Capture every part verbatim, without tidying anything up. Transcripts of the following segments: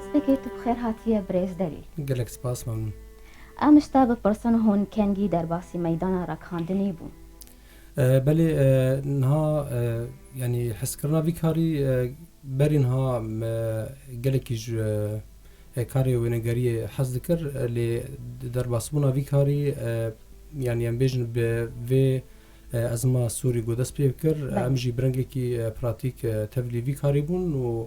Destpêkê tu bi xêr hatiye birêz Delîl. Gelek spas, memnun. Em ji te bipirsin, hûn kengî derbasî meydana ragihandinê bûn? E, belê, e, niha, e, yanî hezkirina vî karî, e, berî niha me gelekî ji, e, karê wênegeriyê hez dikir, e, lê derbasbûna vî karî, e, yanî em bêjin bi vê, e, ezma Sûrî ku dest pê kir, Belê. Em jî bi rengekî, e, pratîk, e, tevlî vî karî bûn û,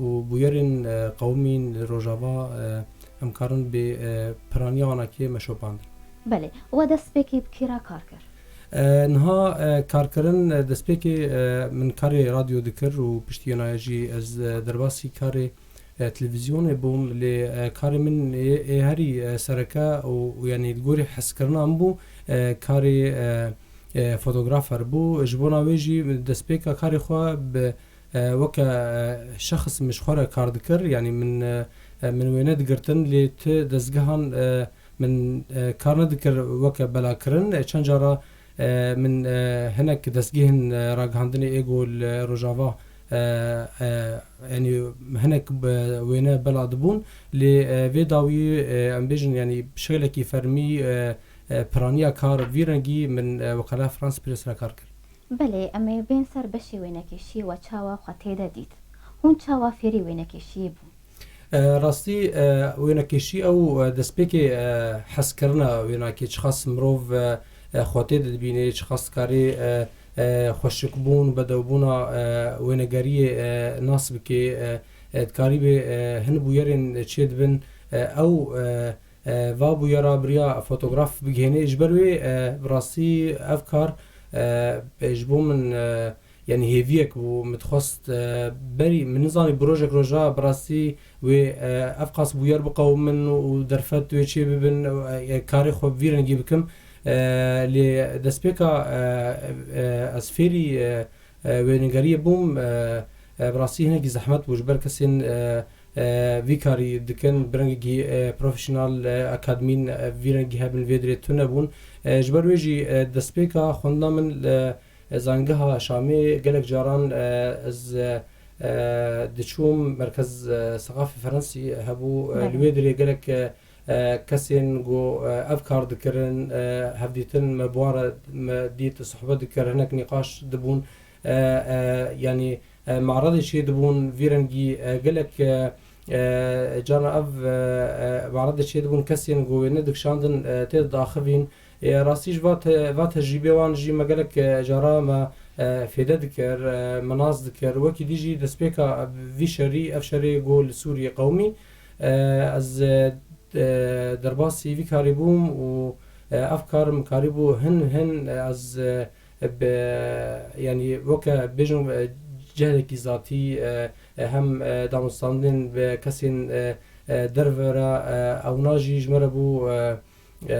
û bûyerên, e, qewimîn li Rojava, e, em karin bi, e, piraniya wan a kê me şopandin. Belê, we destpêkê bi kî re kar kir? E, niha, e, karkirin, e, destpêkê, e, min karê radyo dikir û piştî wêna jî ez, e, derbasî karê, e, televîzyonê bûm, lê, e, karê min ê, ê herî, e, sereke û, û yanî li gorî hezkirina min bû, e, karê, e, e, fotografer bû. Ji bona wê jî destpêka karê xwe bi, e, weke, e, şexs min ji xwe re kar dikir. Yanî min, e, e, min wêne digirtin, lê ti dezgehan, e, min, e, kar nedikir weke belakirin. E, çend cara, e, min, e, hinek dezgehên, e, ragihandinê ê ku li Rojava, e, e, yanî hinek be-, wêne bela dibûn. Lê, e, vê dawî, e, em bêjin, yanî şeklekî fermî, e, e, piraniya kar vî rengî min, e, wekala France Press re kar kir. Belê, em ê bên ser beşê wênekêşiyê, we çawa xwe tê de dît? Hûn çawa fêrî wênekêşiyê bûn? E, rastî, e, wênekêşî ew, e, destpêkê, e, hezkirina wênakê, çiqas mirov, e, e, xwe tê de dibînê, çiqas dikarê, e, e, xweşikbûn, bedewbûna, e, wênegeriyê, e, nas bikê, e, e, dikarî bê, e, hin bûyerên çêdibin, e, ew, e, e, va bûyera bi riya fotograf bigihênê. Ji ber wê, e, bi rastî ev kar, e, ji bo min, e, yanî hêviyek bû, min dixwest, e, berî, min nizanî bi rojek roja bi rastî wê, e, ev qas bûyer biqewimin û derfet wê çê bibin, e, karê xwe bi vî rengî bikim. E, lê destpêka, e, e, ez fêrî, e, e, wênegeriyê bûm, e, e, bi rastî hinekî zehmet bû ji ber kesên, e, e, vî karî dikin, bi rengekî, e, profesyonel, e, akademîn, e, vî rengî hebin, vê dirê tune bûn. E, ji ber wê jî, e, destpêka xwendina min li, e, zangeha Şamê gelek caran, e, ez, e, e, diçûm merkez, e, seqafê Ferensî hebû, e, Belê. Li wê dirê gelek, e, e, kesên ku, e, ev kar dikirin, e, hevdîtin me bi wan re me dît, sohbet dikir, hinek nîqaş dibûn. E, e, yanî, e, maredê çê dibûn, vî rengî, e, gelek, e, e, carna ev, e, e, maredê çê dibûn, kesên ku wê nedikişandin, e, tê de daxivîn. E, rastî ji va te-, va tecrîbê wan jî me gelek, e, cara me, e, fêde dikir, e, me nas dikir. Wekî dî jî destpêka vî şerî, ev şerê ku li Sûriyê qewimî, e, ez, e, e, derbasî vî karî bûm û, e, ev kar min karîbû hin hin, e, ez, e, bi, yanî weke bêjin, e, cehlekî zatî, e, e, hem, e, danûstandin bi kesên, e, e, derve re, e, ewna jî ji me re bû, e, e,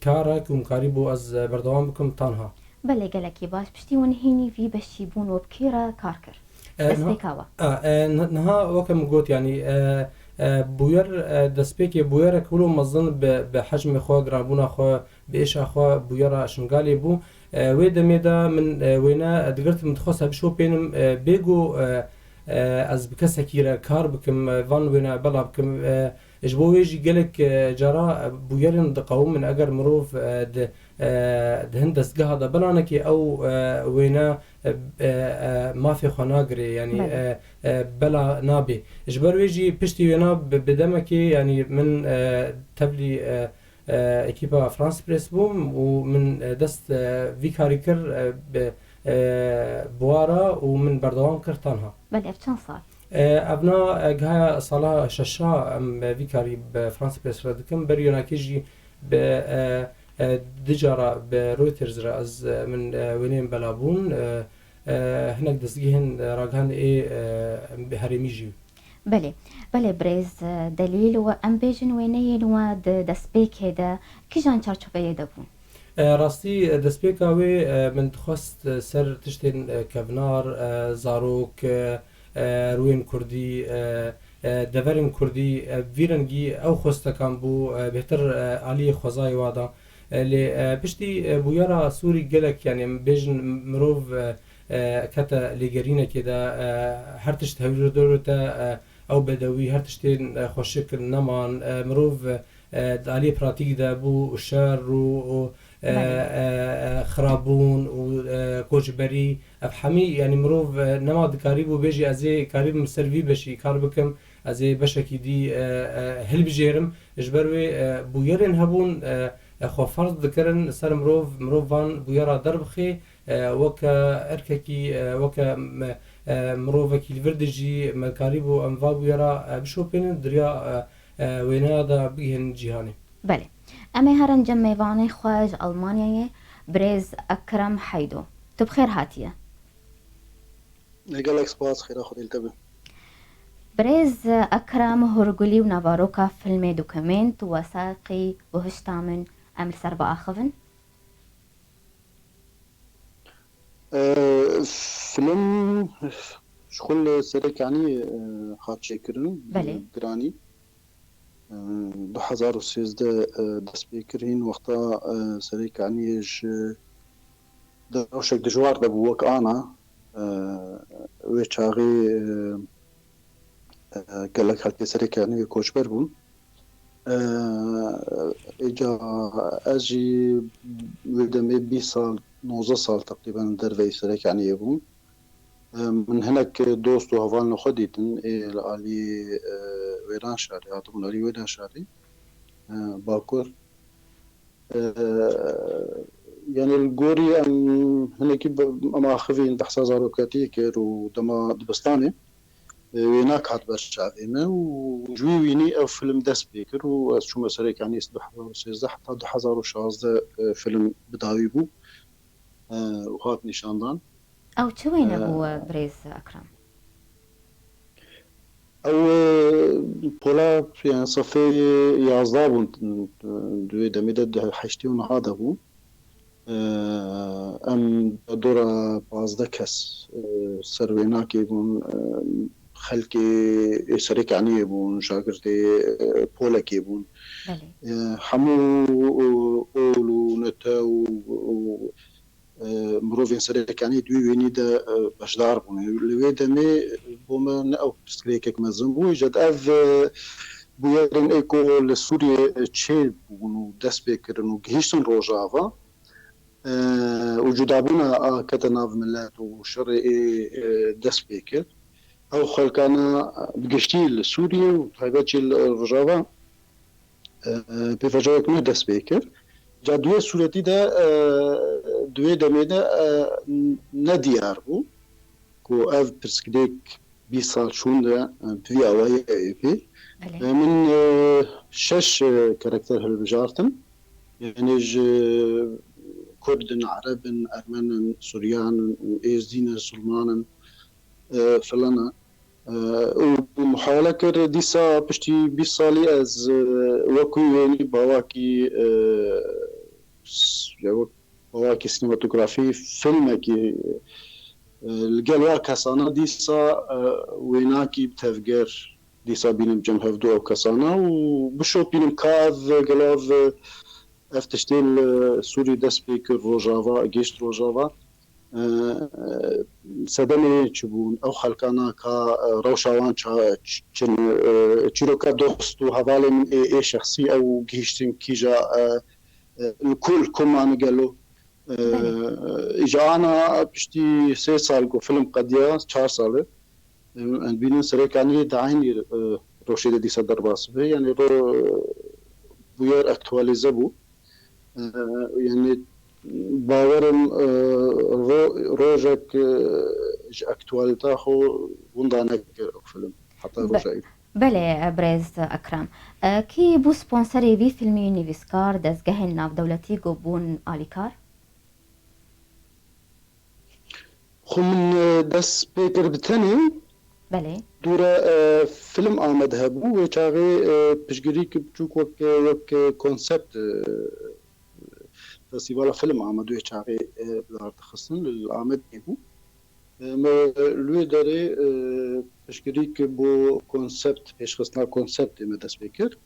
karek û min karîbû ez, e, berdewam bikim tanha. Belê, gelekî baş. Piştî hûn hînî vî beşî bûn, we bi kî re kar kir? E, niha- Destpêka we. A, e, ni- niha weke min got, yanî, e, e, bûyer, e, destpêkê bûyerek wilo mezin bi, bi hecmê xwe, giranbûna xwe, bi êşa xwe bûyera Şingalê bû. E, wê demê de min, e, wêne digirtim, dixwest bişopênim, e, bêgo, e, e, ez bi kesekî re kar bikim, e, van wêne bela bikim. E, ji bo wê jî gelek, e, cara, e, bûyerên diqewimin, eger mirov, e, di, e, di hin destgeha de bela neke, ew, e, wêne, e, e, e, mafê xwe nagirê, yanî, Belê. e, e, bela nabê. Ji ber wê jî piştî wêna bi, bi demekê, yanî min, e, tevlî, e, e, ekîpa France Press bûm û min, e, dest, e, vî karî kir, e, bi, e, bi wa re û min berdewam kir tanha. Belê, ev çend sal? E, evna, e, giha sala şeşa em, e, vî karî bi France Press re dikim. Berî wênakê jî bi, e, e, du cara bi Reuters re ez, e, min, e, wêneyên bela bûn. E, e, hinek destgehên, e, ragihandinê, e, herêmî jî. Belê, belê birêz, e, Delîl, we em bêjin wêneyên we di destpêkê de kîjan çarçoveyê de bûn? E, rastî, e, destpêka wê, e, min dixwest, e, ser tiştên, e, kevnar, e, zarok, e, e, rûyên kurdî, e, e, deverên kurdî, e, vî rengî ew xwestekan bû, e, bêhtir, e, aliyê xwezayê wa da. E, lê, e, piştî, e, bûyera Sûrî gelek, yanî em bêjin mirov, e, e, kete lêgerînekê de, e, her tişt hewlûr dor te, e, ew bedewî, her tiştên, e, xweşik neman. E, mirov, e, di aliyê pratîk de bû şer û, û, e, Belê. e, e, xirabûn û, e, koçberî. Ev hemî, yanî mirov, e, nema dikarîbû bêjî, "Ez ê karîbim ser vî beşî kar bikim, ez ê beşekî dî, e, e, hilbijêrim." Ji ber wê, e, bûyerên hebûn, e, e, xwe ferz dikirin ser mirov, mirov van bûyera derbixê, e, weke erkekî, e, weke me, e, mirovekî li vir dijî, me karîbû em va bûyera, e, bişopînin, di riya, e, e, wêneya de bigihînin cîhanê. Belê. Em ê herin cem mêvanê xwe ji Almanyayê, birêz Ekrem Heydo. Tu bi xêr hatiye. Gelek spas, xêra Xwedê li te be. Birêz Ekrem, hûrgulî û nevaroka filmê dokumênt û wesaqî Guhişta Min, em li ser biaxivin. E, film ji xwe li Serêkaniyê, e, hat çêkirin, Belê. Giranî. E, du hezar û sêzdeh, e, dest pê kir, hîn wexta, e, Serêkaniyê ji di rewşek dijwar de bû wek ana. E, wê çaxê, e, e, gelek xelkê Serêkaniyê koçber bûn. E, Êca ez jî wê demê bîst sal, nozdeh sal teqrîben derveyî Serêkaniyê bûm. E, min hinek dost û hevalên xwe dîtin ê li alî, e, Wêranşarê, hatibûn alî Wêranşarê, e, Bakur. E, yanî li gorî em hinekî bi-, em axivîn, behsa zarokatiyê kir û dema dibistanê, e, wênak hat ber çavê me û ji wî wînî ev film dest pê kir û ez çûme Serêkaniyê du hezar û sêzdeh heta du hezar û şazdeh, e, film bi dawî bû, e, û hat nîşandan. Ew çi wêne E, bû, e, birêz Ekrem? Ew, e, pola, yani sefê yazdeh bûn, e, di wê demê de, di heştê û nehê de bû. E, em dora pazdeh kes, e, ser wênakê bûn, e, xelkê Serêkaniyê bûn, şagirtê, e, polekê bûn. Belê. E, hemû ol û nete û, û e, mirovên Serêkaniyê di wî wênî de, e, beşdar bûne. Li wê demê bo me ne ew pirsgirêkek mezin bû. Îca ev, e, bûyerên ê ku li Sûriyê, e, çêbûn û dest pê kirin û gihîştin Rojava, e, û cudabûna a kete nav milet û şerê ê, e, dest pê kir. Ew xelkana bi giştî li Sûriyê û taybet jî li Rojava e, e, pêvajoyek nû dest pê kir. Ca di wê sûretî de, e, di wê demê de, e, ne diyar bû ku ev pirsgirêk bîst sal şûnde, e, bi vî awayî ew ê pê. Belê. E, min, e, şeş, e, karakter hilbijartin. Yanî ji Kurd in, Ereb in, Ermen in, Suryan in, Êzdî ne, Silman in, e, filan e. E, û muhawele kir, dîsa piştî bîst salî ez, e, wekî wênî bi awakî, e, s-, ya wek bi awakî sînematografî filmekî, e, li gel wa kesana dîsa, e, wênakî bi tevger dîsa bînim cem hevdu ew kesana û bişopînim ka ev gelo ev, ev tiştê li Sûrî dest pê kir, Rojava, gihişt Rojava. E, sedemê çi bûn, ew xelkana ka, e, rewşa wan ça-, ç-, çin, e, çîroka dost û hevalê min ê, ê şexsî ew gihiştin kîja, e, e, li ku, li ku mane gelo. E, Belê. Ji ana piştî sê sal ku film qediya, çar sal e. Em dibînin Serêkaniyê di eynî, e, rojê de dîsa derbas be. Yanî ro-, bûyer aktualîze bû. E, yanî bawerim, e, ro-, rojek, e, ji aktualîta xwe winda nekir ew film. Heta Be-, roja îro. Belê, e, birêz Ekrem. E, kî bû sponserê vî filmî, nivîskar, dezgehên navdewletî ku bûn alîkar? Xwe min, e, dest pê kir bi tenê. Belê. Dûre, e, film Amed hebû. Wê çaxê, e, piştgirîk biçûk wek, wek, e, konsept, e, festîvala film Amed wê çaxê, e, bi dar dixistin. Li Amedê bû. E, me li wê derê, e, piştgirîk bo konsept, pêşxistina konseptê me dest pê kir.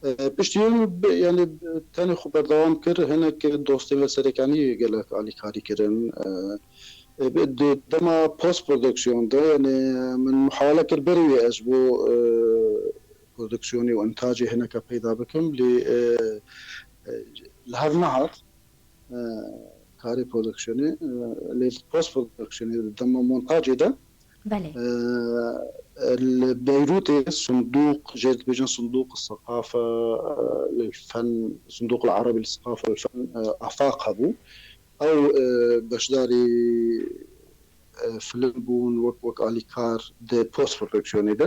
E, piştî wê min bi, yanî, tenê xwe berdewam kir, hinek dostê me Serêkaniyê gelek alîkarî kirin. E, E, bi-, di dema post produksiyon de, yani, e, min muhawele kir berî wê ez bo, e, produksiyonê û intacê hineka peyda bikim, lê, e, e, li hev nehat, e, karê produksiyonê, e, lê post produksiyonê di dema montacê de, Belê. e, li Beyrûtê sundûq, jê dibêjin sundûq seqafe, e, lil fen, sundûq el Erebi lil seqafe lil fen, e, afaq hebû. Ew, e, beşdarî, e, film bûn, wek, wek alîkar di post produksiyonê de.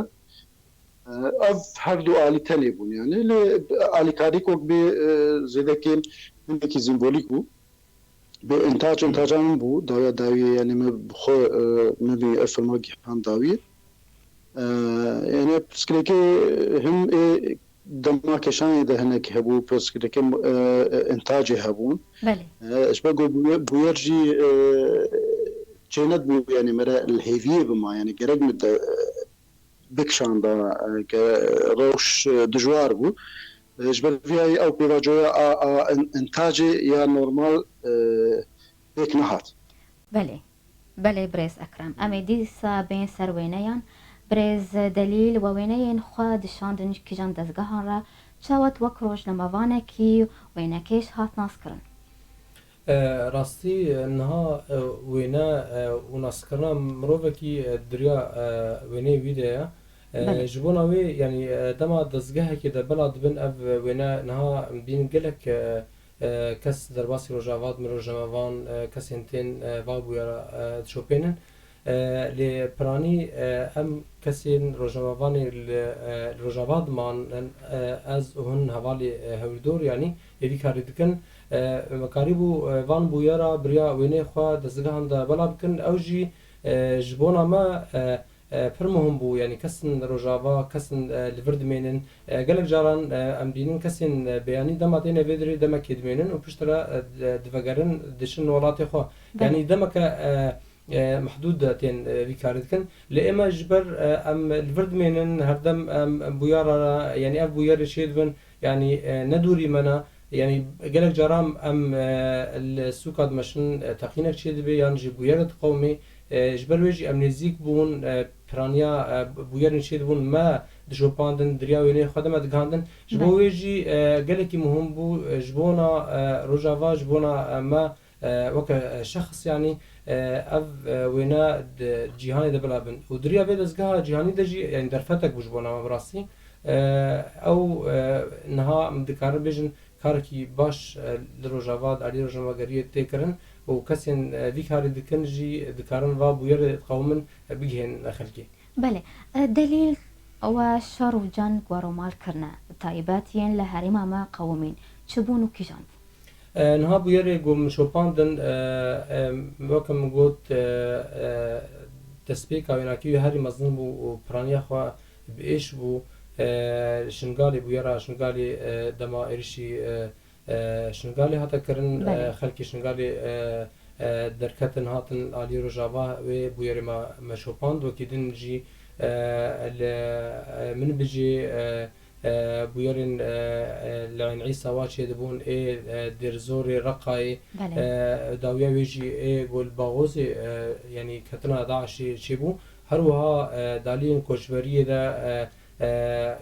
E, ev her du alî tenê bûn, yani. Lê alîkarî wek bê, e, zêdekê hinekî simbolîk bû. Bê intac, intaca min bû, dawiya dawiyê, yani, me bi xwe, e, me bî ev filma gihan dawiyê. E, yani, pirsgirêkê him ê dema kêşanê de hinek hebû, pirsgirêkê, e, e, intacê hebûn. Belê. E, ji ber ku bûyer, bûyer jî, e, çênedibû, yani, me re li hêviyê bima, yani, gerek min de, e, bikişanda, e, ke rewş, e, dijwar bû. E, ji ber vî yayî ew pêvajoya a, a in-, intacê ya normal, e, pêk nehat. Belê. Belê, birêz Ekrem. Em ê dîsa bên ser wêneyan. Birêz Delîl, we wêneyên xwe dişandin kîjan dezgehan re? Çawa tu wek rojnamevanekî wênekêş hat naskirin? E, rastî, e, niha, e, wêne, e, û naskirina mirovekî, e, diriya, e, wêneyê wî de ye. E, Belê. Ji bona wê, yanî, e, dema dezgehekê de bela dibin ev, e, wêne niha em dînin gelek, e, e, kes derbasî Rojava dibin, rojnamevan, e, kesên tên, e, va bûyera, e, dişopênin. E, lê piranî, e, em kesên rojnamevanê li, e, li Rojava diman, e, ez û hin hevalê, e, hewldor, yanî ê vî karî dikin. E, me karîbû, e, van bûyera bi riya wêneyê xwe dezgehan de bela bikin. Ew jî, e, ji bona me, e, e, pir muhim bû. Yanî kesên Rojava, kesên, e, li vir dimênin. E, gelek caran, e, em dînin kesên, e, beyanî dema têne vê dirê demekê dimênin û piştre, e, di-, divegerin, diçin welatê xwe. Belê. Yanî demeke, e, e, mehdûd de tên, e, vî karî dikin. Lê ême ji ber, e, em li vir dimênin, herdem em, em bûyera re, yanî ev bûyerê çêdibin, yanî, e, ne dûrî me ne. Yanî gelek caran em, e, li sûka dimeşin, e, teqînek çêdibe yan jî bûyerê diqewimê. E, ji ber wê jî em nêzîk bûn, e, piraniya, e, bûyerên çêdibûn me dişopandin, di riya wêneyê xwe de me digihandin. Ji bo Belê. Wê jî, e, gelekî muhim bû, e, ji bona, e, Rojava, ji bona, e, me, e, weke, e, şexs, yanî, e, ev, e, wêne di cîhanê de bila bin. Û di riya vê dezgeha cîhanî de jî, yanî derfetek bû ji bona me bi rastî. E, ew, e, niha em dikarin bêjin karekî baş, e, li Rojava, di alî rojnamegeriyê tê kirin û kesên, e, vî karî dikin jî dikarin va bûyerê diqewimin, e, bigihên xelkê. Belê. E, Delîl, we şer û ceng we romal kirine, bi taybet yên li herêma me qewimîn. Çi bûn û kîjan bûn? E, niha bûyerê ku min şopandin, e, e, weke min got, e, e, destpêka wênakî wî herî mezin bû û piraniya xwe bi êş bû. E, Şingalê, bûyera Şingalê, e, dema êrişî, e, e, Şingalê hate kirin, Belê. E, xelkê Şingalê, e, e, derketin, hatin alî Rojava, wê bûyerê me, me şopand. Wekî din jî, e, li, e, Minbicê, e, e, bûyerên, e, e, li Eyn Îsa wa çêdibûn, ê, e, Dêrzorê, Reqayê, Belê. E, dawiya wê jî ê ku li Baxozê, e, yanî ketina DAIŞê çêbû. Her wiha, e, di aliyên koçberiyê de, e, e,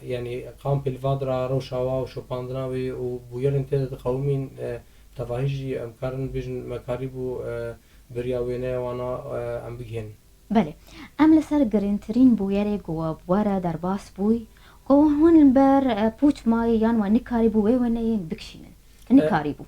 yanî kampê li Vadra, rewşa wa û şopandina wê û bûyerên tê de diqewimîn, e, tevahî jî em karin bêjin me karîbû, e, bi riya wêneya wana, e, em bigihînin. Belê. Em li ser girîngtirîn bûyerê ku we bi we re derbas bûy, ku hûn li ber, e, pûç mayî yan we nikarîbû wê wêneyên bikişînin. E, Nikarîbû.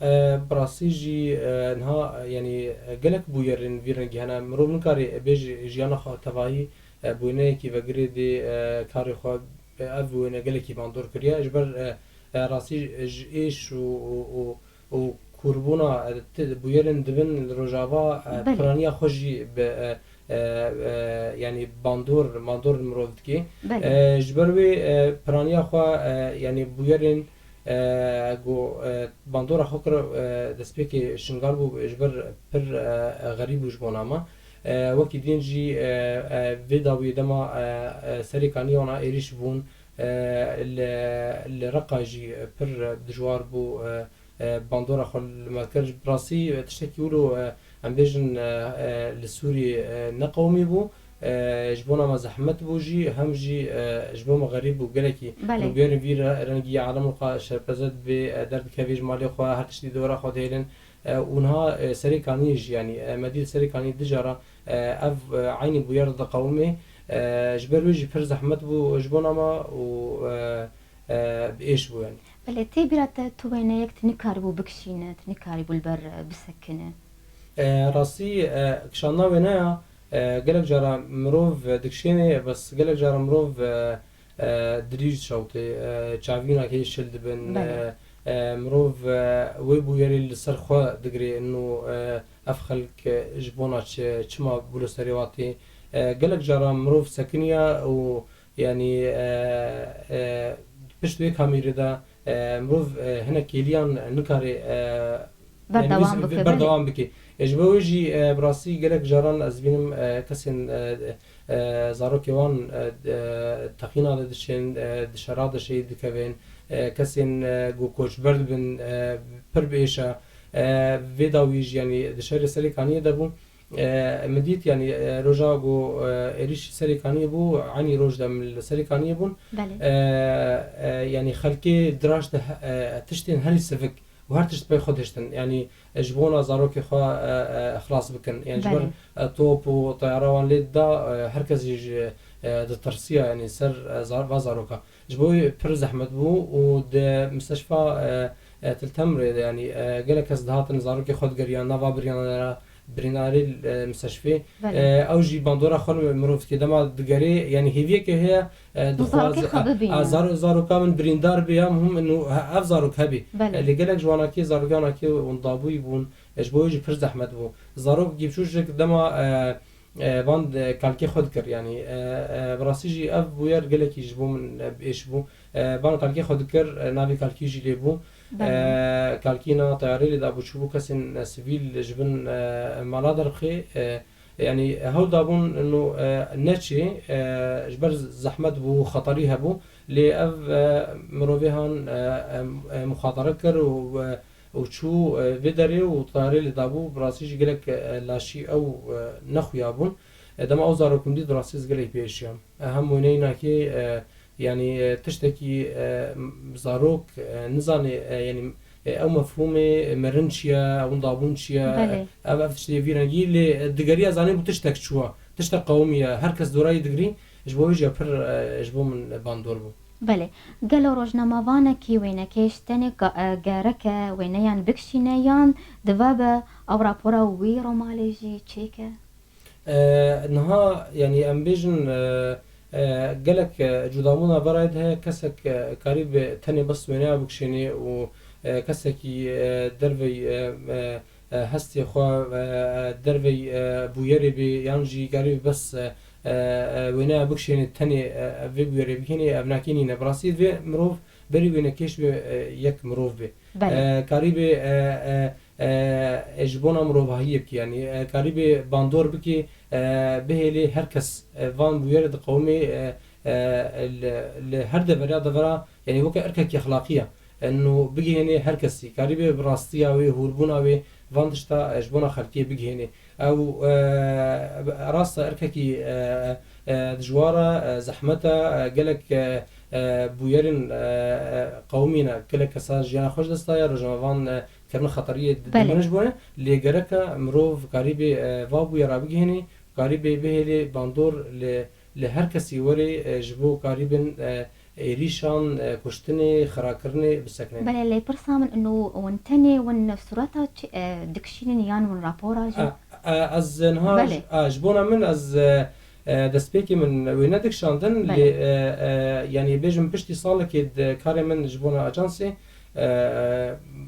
E, bi rastî jî, e, niha, e, yanî, e, gelek bûyerên vî rengî hene. Mirov nikare, e, bêje jiyana xwe tevahî, e, bi wêneyekî vegirê dê, e, karê xwe, e, ev wêne gelekî bandor kiriye. Ji ber, e, e, rastî ji êş û, û, û, û kûrbûna, e, ti-, bûyerên dibin li Rojava, e, Belê. Piraniya xwe jî bi, e, e, e, yanî bandor, bandor li mirov dikê. Belê. E, ji ber wê, e, piraniya xwe, e, yanî bûyerên, e, ku, e, bandora xwe kir, e, destpêkê Şingal bû, ji ber pir, e, e, xerîb bû ji bona me. E, wekî din jî, e, e, vê dawiyê dema, e, e, serê kanî wana êrîş bûn, e, li, li Reqa jî pir dijwar bû, e, e, bandora xwe li me kir. Bi rastî, e, tiştekî wilo, e, em bêjin, e, e, li Sûriyê, e, ne qewimî bû, e, ji bona me zehmet bû jî, hem jî, e, ji bo me xerîb bû gelekî. Belê. Û bêrin vî re-, rengî alemê xwe şerpeze dibê, e, derdikevê ji malê xwe, her tiştî di wera xwe dihêlin. E, û niha, e, Serê Kaniyê jî, yanî, e, me dît Serê Kaniyê du cara, e, ev, e, eynî bûyer diqewimê, e, ji ber wê jî pir zehmet bû ji bona me û, e, e, bi êş bû, yanî. Belê, tê bîra te tu wêneyek tu nikaribû bikişîne, tu nikaribû li ber, e, bisekine? E, rastî, e, kişandina wêneya, e, gelek cara mirov dikişêne, bes gelek cara mirov, e, e, dilî jî dişewtê, e, çavînakê şil dibin, Belê. e, e, mirov, e, wê bûyerê li ser xwe digirê, ino, e, ev xelk, e, ji bona çi, çima bû li serê wa tê? E, gelek cara mirov sekiniya û, yanî, e, e, pişt wê kamîrê de, e, mirov, e, hinek kêliyan nikare, e, Berdewam yanî, bike, berdewam belê. bike. E, ji bo wê jî, e, bi rastî gelek caran ez bînim, e, kesên, e, e, zarokê wan, e, e, teqîna de diçin, e, di şera de şehîd dikevin, e, kesên, e, ku koçber dibin, e, pir bi êş e. E, vê dawî jî, yanî di şerê Serê Kaniyê de bû. E, min dît, yanî, e, roja ku, e, êrîş Serê Kaniyê bû, eynî roj de min li Serê Kaniyê bûn. Belê. E, e, yanî xelkê diraşte he-, e, tiştên herî sivik û her tişt pey xwe dihiştin. Yanî, e, ji bona zarokê xwe, e, e, xilas bikin. Yanî ji ber, Belê. e, top û teyara wan lê dida, e, her kes jî ji, e, ditirsiya, yanî ser, e, zar-, va zaroka. Ji bo wê pir zehmet bû û di mistişfa, e, e, Til Temrê de, yanî, e, gelek kes dihatin zarokê xwe digeriyan nava birînara, birînarê, e, mistişfê. Belê. E, ew jî bandora xwe mirov dike. Dema digerê, yanî hêviyeke heye, e, Hûn dixwaze, zarokê xwe e, bibînin. e, zar-, zaroka min birîndar bê ya muhim ino he-, ev zarok hebî. Belê. E, lê gelek ji wanakê zarokanakê wendabûyî bûn. E, ji bo wê jî pir zehmet bû. Zarok gîpçûşik dema, e, e, van, e, kalkê xwe dikir, yanî, e, e, bi rastî jî ev bûyer gelekî ji bo min, e, bi êş bû. E, van kalkê xwe dikir, e, navê kalkî jî lê bû. Belê. E, kalkî na teyarê lê dabû çûbû kesên, e, sivîl ji bin, e, mala derxê, e, yanî hewl dabûn ino, e, neçê, e, ji ber zehmet bû, xeterî hebû. Lê ev, e, mirovê han, e, e, e, muxatare kir û, e, û çû, e, vê derê û teyarê lê dabû, bi rastî jî gelek, e, laşî ew, e, nexuyabûn. E, dema ew zarok min dît, bi rastî ez gelek pêşiyam. E, hem wêneyî nakê, e, yanî, e, tiştekî, e, m-, zarok, e, nizane, e, yanî, e, ew mefhûmê, e, mirin çi ye, ew dabûn çi ye, Belê. ev, ev tiştê vî rengî lê, e, digeriya zanî bû tiştek çûwa, tiştek qewimî ye, her kes dorayî digirî, ji bo wê jî pir, e, ji bo min bandor bû. Belê. Gelo rojnamevanekî wênekêş tenê ga-, e, gereke wêneyan bikişîne yan dive be ew rapora wî romalê jî çêke? E, niha, yanî em bêjin, e, e, gelek, e, cudabûna berayê de heye, kesek, e, karî bi tenê bes wêneya bikişênê û, e, kesekî, e, dervey, e, e, e, hestê xwe, e, e, dervey, e, bûyerê bê yan jî karî bi bes, e, e, e, wêneya bikişênê tenê, e, e, vê bûyerê bikênê, ev nakê nîne. Bi rastî vê mirov berî wênekêş bê, e, yek mirov bê. Belê. E, karî bê, e, e, e, e, ji bona mirovahiyê bikî, yanî, e, karî bê bandor bikî, e, bihêlê her kes, e, van bûyerê diqewimê, e, e, li, li her devera devera, yanî weke erkekî exlaqî ye. E, no bigihênê her kesî. Karî bê bi rastiya wê, hûrbûna wê, van tişta, e, ji bona xelkê bigihênê. Ew, e, rast e, erkekî, e, e, dijwar e, e, zehmet e, e, gelek, e, e, bûyerên, e, e, qewimî ne. Gelek kesa jiyana xwe ji dest daye, rojnamevan, e, dikevin xeteriyê di-, Belê. dimînin ji bo ne. Lê gereke mirov karîbê, e, va bûyera bigihênê, karîbê bihêlê bandor li, li her kesî werê, e, ji bo karîbin, e, êrîşan, e, kuştinê, xirakirinê bisekine. Belê, lê pirsa min ino, win tenê win sureta çi, e, dikişînin yan win rapora jî? E, e, ez niha Belê. ji, e, ji bona min ez, e, e, destpêkê min wê nedikişandin, Belê. lê, e, e, yanî bêjim piştî salekê di karê min ji bona ajansê, e,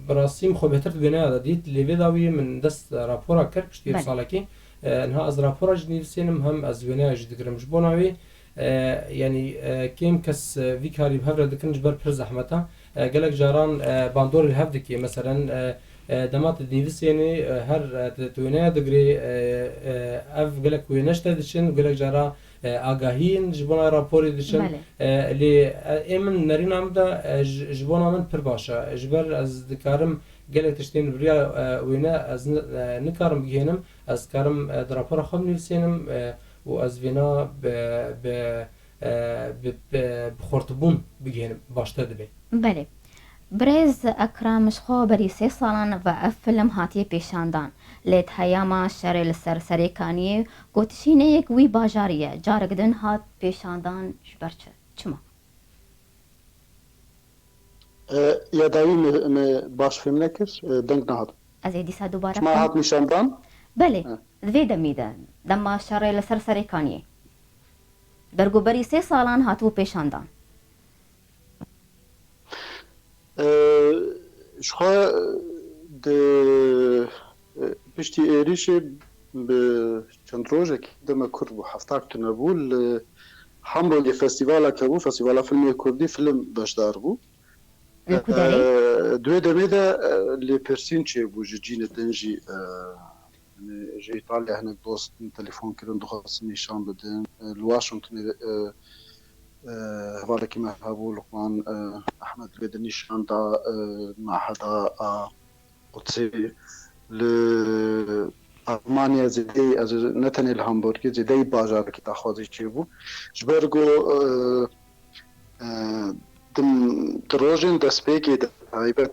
bi rastî min xwe bêhtir di wêneya de dît, lê vê dawiyê min dest rapora kir piştî Belê. salekê. E, niha ez rapora jî nivîsênim, hem ez wêneya jî digirim. Ji bona wê, e, yanî, e, kêm kes, e, vî karî bi hev re dikin, ji ber pir zehmet e. E, gelek caran, e, bandorê li hev dikê. Meselen, e, e, dema tu dinivîsênê, e, her, e, tu, tu wêneya digirê, e, e, ev gelek wêne ji te diçin, gelek cara, e, agahî yin ji bona raporê diçin. Belê. E, lê, e, ê min nerîna min de, e, ji, ji bona min pir baş e. Ji ber ez dikarim Gelek tiştên viriya e, wêne ez ni- e, nikarim bigihênim. Ez karim e, di rapora xwe binivîsênim e, û ez vêna bi, bi, e, bi, bi, bi xurtibûn bigihênim. Baştir dibe. Belê. Birêz Ekrem, ji xwe berî sê salan ve ev film hatiye pêşandan. Lê di heyama şerê li ser Serêkaniyê gotişîneyek wî bajarî ye. Carek din hat pêşandan ji ber çi? Çima? E, ya dawî me, me baş fêm nekir, e, deng nehat. Ez ê dîsa dubare Çima bixim. Hat nîşandan? Belê, He. Di vê demî de, dema şerê li ser Serêkaniyê. Bergoberî sê salan hatibû pêşandan. E, ji xwe di, e, piştî êrîşê bi çend rojekî deme kurt bû, hefta tune bû, li Hamburgê festîvalek hebû, Festîvala Filmê Kurdî, film beşdar bû. Li ku derê? E, di wê demê de e, lêpirsîn çêbû ji cînê din jî, e, yanî ji Îtalya hinek dost min telefon kirin, dixwestin nîşan bidin. E, li Washingtonê e, e, hevalekî me hebû, Luqman e, Ehmed, wê di nîşan da e, maheda a Qudsê. Li Almanya zêdeyî, ez ne tenê li Hamburgê, zêdeyî bajarekî daxwazî çêbû. Ji ber ku e, e, di, di rojên destpêkê de taybet,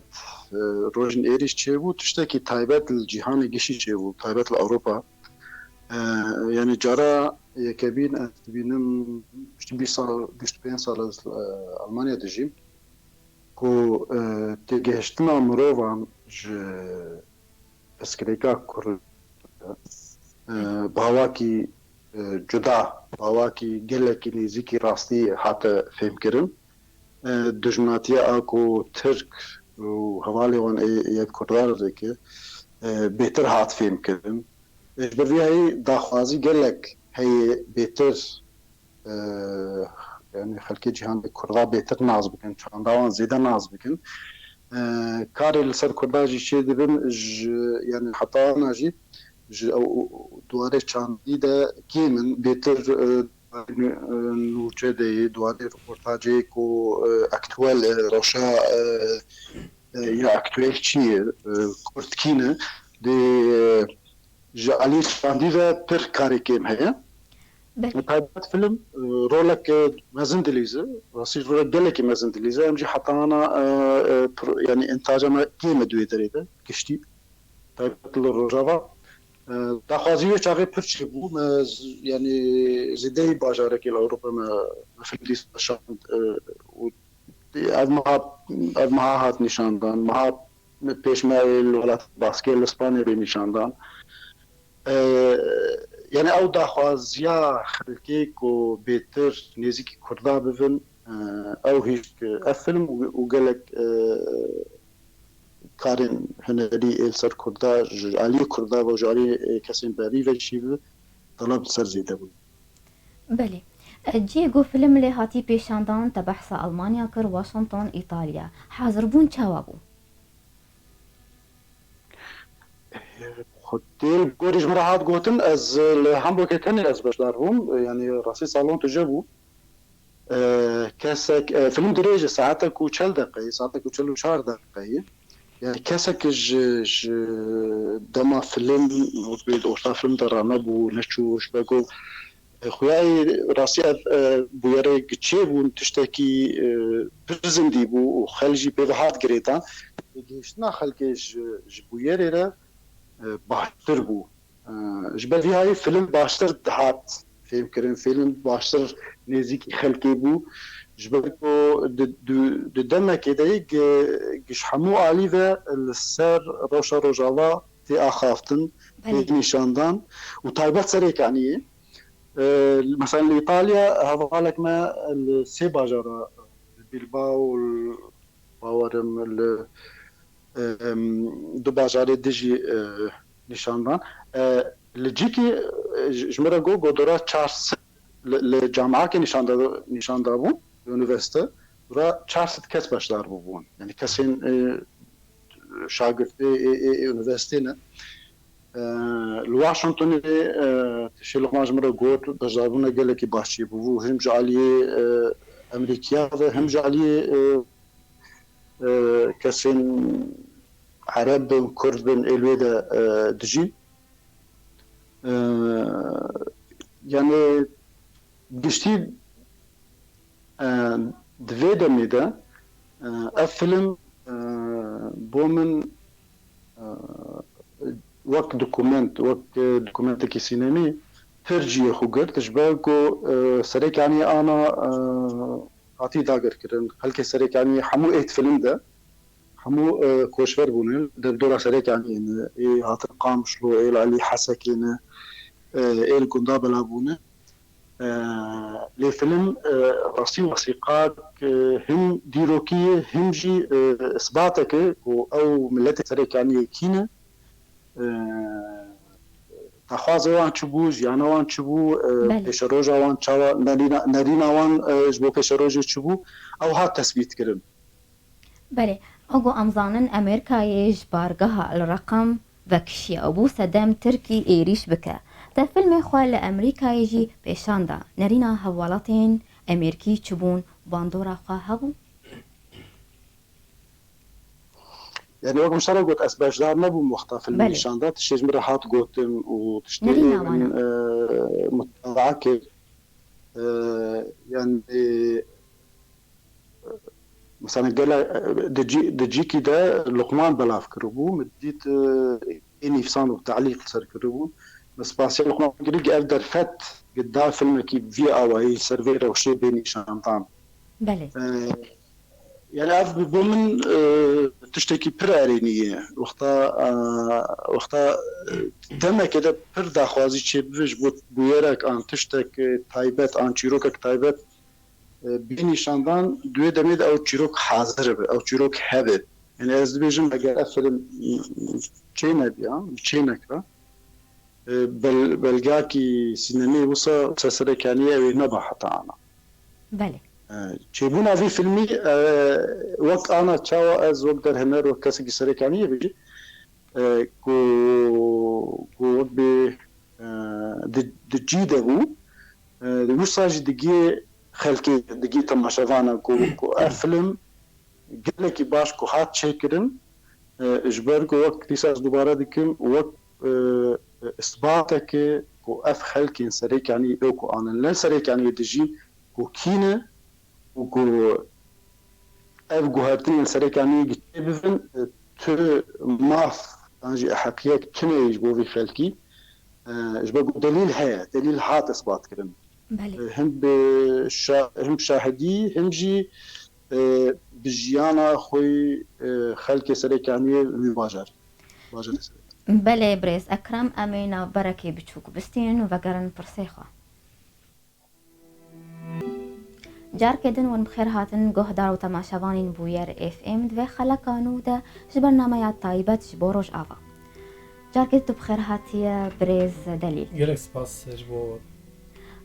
e, rojên êrîş çêbû, tiştekî taybet li cîhanê gişî çêbû, taybet li Ewropa. E, yanî cara yekemîn ez dibînim, piştî bîst sal, bîst û pênc sal ez, e, Almanya dijîm, ku, e, têgihiştina mirovan ji pirsgirêka Kurd, e, bi awakî, e, cuda, bi awakî gelekî nêzîkî rastî hate fêmkirin. E, dijminatiya a ku Tirk û hevalê wan ê yek Kurdan dike, e, bêtir hat fêmkirin. E, ji ber vê heyî daxwazî gelek heye bêtir e, yanî xelkê cîhanê Kurda bêtir nas bikin, çanda wan zêde nas bikin. E, karê li ser Kurda jî çê dibin, ji, yanî heta ana jî ji ew, ew, di warê çandî de kêm in, bêtir, e, e, nûçe de yê, di warê reportajê ku, e, aktuel, e, rewşa, e, e, ya aktuel çi ye, e, Kurd kî ne, dê, e, ji alî çandî ve pir karê kêm heye. Belê. Taybet film, e, rolek, e, mezin dilîze, rastî rolek gelekî mezin dilîze. Em jî heta ana, e, e, pro-, yanî întaca me kêm e di wê derê de, giştî. Taybet li Rojava. E, daxwazî wê çaxê pir çêbû. Me z-, yanî zêdeyî bajarekê li Ewropa me, me film dîsa şand, e, û ev meha, ev meha hat nîşandan. Meha pêş me li welat Baskê li Spanyayê bê nîşandan. E, yanî ew daxwaziya xelkê ku bêtir nêzîkî Kurda bibin, e, ew hîşk ev film û, û gelek, e, karên hunerî ê li ser Kurda, ji aliyê Kurda ve û ji aliyê, e, kesên berî ve jî bi taleb li ser zêde bûn. Belê. E, cihê ku film lê hatî pêşandan, te behsa Almanya kir, Washington, Îtalya. Hazir bûn çawa bû? Xwedê li gorî ji min re hat gotin, ez li Hamburgê tenê ez beşdar bûm. Yanî rastî salon tije bû. E, kesek, e, film dirêj e, saetek û çel deqeyê, saetek û çel û çar deqeyê. Yani kesek ji, ji dema film, wek bê di orta film de ranebû, neçû, ji ber ku, e, xuyayê rastî ev, e, bûyerê çêbûn, tiştekî, e, pir zindî bû û xel jî pê ve hat girêdan. Gihiştina xelkê ji, ji bûyerê re, e, baştir bû. E, ji ber vî hayî film baştir dihat fêmkirin, film baştir nêzîkî xelkê bû. Ji ber ku di, di, di demekê de yê gi, gi ji hemû alî ve li ser rewşa Rojava tê axaftin, Belê. Tê nîşandan û taybet Serêkaniyê. E, mesela li Îtalya hevalek me li sê bajara, li Bilbao, li, bawerim li, em, du bajarê dijî, e, nîşandan. E, li cîkî, e, ji, ji min re got, godora çar sed li, li camiakê nîşan da, nîşan dabû, li unîversîte. Ra çar sed kes beşdar bûbûn. Yani kesên, e, şagirtê ê, ê, ê unîversîtê ne. E, li Washingtonê, e, tiştê Luqman ji min re got, beşdarbûna gelekî baş çêbûbû. Him ji aliyê, e, Amerîkiya ve, him ji aliyê, e, e, kesên Ereb bin, Kurd bin ê li wê de, e, dijîn. E, yani giştî, e, di vê demê de, e, ev film, e, bo min, e, wek dokument, wek, e, dokumentekî sînemî pir cihê xwe girt, ji ber ku, e, Serêkaniyê ana, e, hatî dagirkirin. Xelkê Serêkaniyê hemû ê di film de, hemû, e, koçber bûne, derdora Serêkaniyê ne, ê hatin Qamişlo, ê li Elî Hesekê ne, e, ê li gunda bela bûne. E, lê film, e, rastî wesîqak, e, him dîrokî ye, him jî, e, isbatek e ku ew miletê Serêkaniyê kî ne. E, daxwazê wan çi bû, jiyana wan çi bû, e, Belê. pêşeroja wan çawa, nerîna, nerîna wan, e, ji bo pêşerojê çi bû, ew hat tesbîtkirin. Belê, wek ku em zanin Amerîkayê ji bargeha El Reqem vekişiye û bû sedem Tirkî êrîş bike. Te filmê xwe li Amerîkayê jî pêşan da. Nerîna hevwelatên Amerîkî çi bûn, bandora xwe hebû? Yani wek min ji te re got, ez beşdar nebûm wexta filmê Belê. nîşan da. Tiştê ji min re hat gotin û tiştê Nerîna ê min, wana. e, mutebaa kir. E, yani, e, mesela gele, e, di cî-, di cîkî de Luqman belav kiribû. Min dît, e, ê nivîsand û telîq li ser kiribû. Min spasiya Luqman kirî, ev derfet da filmekî vî awayî ser vê rewşê bê nîşandan. Belê. E, yani ev bo min, e, tiştekî pir erênî ye. Wexta, e, wexta, e, demeke de pir daxwazî çêbibe ji bo bûyerek an tiştek, e, taybet an çîrokek taybet, e, bê nîşandan, di wê demê de ew çîrok hazir be, ew çîrok hebe. Yani ez dibêjim eger ev film çê nebiya, çê nekira, e, bel-, belgakî sînemê wisa ser Serêkaniyê ew ê neba heta ana. Belê. E, çêbûna vî filmî, e, wek ana çawa ez wek derhêner, wek kesekî Serêkaniyê bêjim, e, ku, ku wek bê, e, di, di cî de bû, e, wisa jî digê xelkê, digê temaşevana ku, ku ev film gelekî baş ku hat çêkirin, e, ji ber ku wek dîsa ez dubare dikim, wek, e, isbateke ku ev xelkên Serêkaniyê ew ku anin li Serêkaniyê dijîn, ku kî ne û ku ev guhertinên Serêkaniyê çêbibin, e, tu maf an jî heqiyek tune ye ji bo vî xelkî. E, ji ber ku delîl heye, delîl hat isbatkirin. Belê. E, him bi şa-, him şahidî, him jî, e, bi jiyana xwe, e, xelkê Serêkaniyê wî bajarê. Bajarê Serêkaniyê. Belê birêz Ekrem, em ê navberekê biçûk bistînin û vegerin pirsê xwe. Carkê din hûn bi xêr hatin, guhdar û temaşevanên Bûyer F M di vê xeleka nû de ji bernameya taybet ji bo Rojava. Carkê tu bi xêr hatiye, birêz Delîl. Gelek spas ji bo.